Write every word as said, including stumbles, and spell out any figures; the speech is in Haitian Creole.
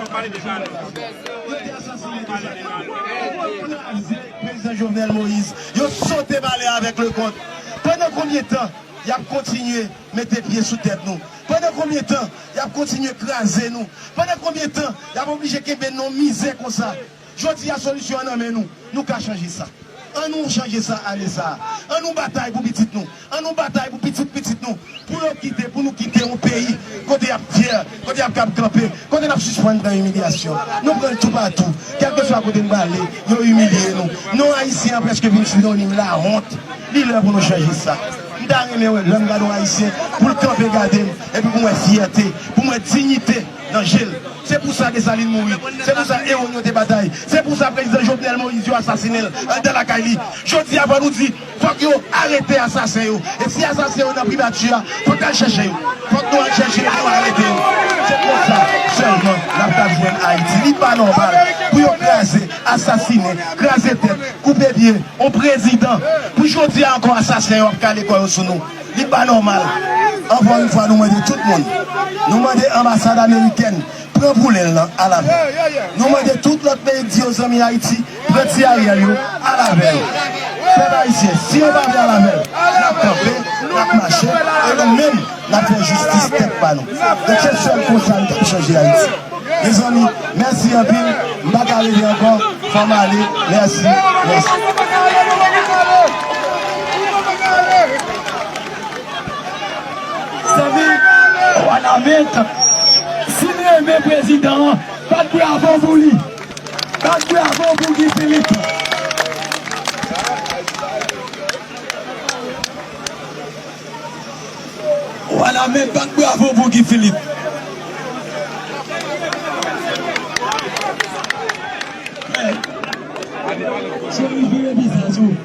Yo te asasinen Desalin. Yo kraze prezidan Jovenel Moïse. Yo sote pale avèk Leconte. Pandan konbyen tan y ap kontinye mete pye sou tèt nou? Pandan konbyen tan y ap kontinye kraze nou? Pandan konbyen tan y ap oblije kenbe n nan mizè konsa? Jodi a, solisyon an nan men nou. Nou ka chanje sa. An nou chanje sa ane sa a. An nou batay pou pitit nou. An nou batay pou pitit pitit nou. Pou yo kite, pou nou kite yon peyi kote y ap fyè, kote y ap kab kanpe, kote n ap sispann pran imilyasyon. Nou pran l toupatou. Kèlkeswa kote n prale, yo imilye nou. Non Ayisyen an prèske vin sinonim lawont. Li lè pou nou chanje sa. M ta renmen wè lè m gade yon Ayisyen pou l kanpe gade m, epi pou m wè fyète, pou m wè diyite nan je l. Se pou sa Desalin mouri. Se pou sa ewo n yo te batay. Se pou sa prezidan Jovenel Moïse yo asasinen l anndan lakay li. Jodi a, fò nou di, fòk yo arete asasen yo. E si asasen yo nan primati a, fòk al chèche yo. Fòk nou al chèche yo pou nou arete yo. Se konsa sèlman n ap ka jwenn Ayiti. Li pa nòmal pou yo kraze, asasinen, kraze tèt, koupe pye yon prezidan. Pou jodi a ankò, asasen yo ap kale kò yo sou nou. Li pa nòmal. Ankò yon fwa, nou mande tout moun. Nou mande anbasad amerikèn pran poulèl lan al avè l. Nou mande tout lòt peyi k di yo zanmi Ayiti, pran ti Ariel yo al avè yo. Pèp ayisyen, si yo pa vle al avè l, n ap kanpe, n ap mache, e nou menm, n ap fè jistis tèt pa nou. Donk se sèl konsa n kab chanje Ayiti. Mezanmi, mèsi anpil. M pa ka rete ankò. Fò m ale. Mèsi. Mèsi. Zanmi, Wanament, si n renmen prezidan an, bat bravo pou li. Bat bravo pou Guy Philippe. Wanament, bat bravo pou Guy Philippe. Cheri, vire vizaj ou.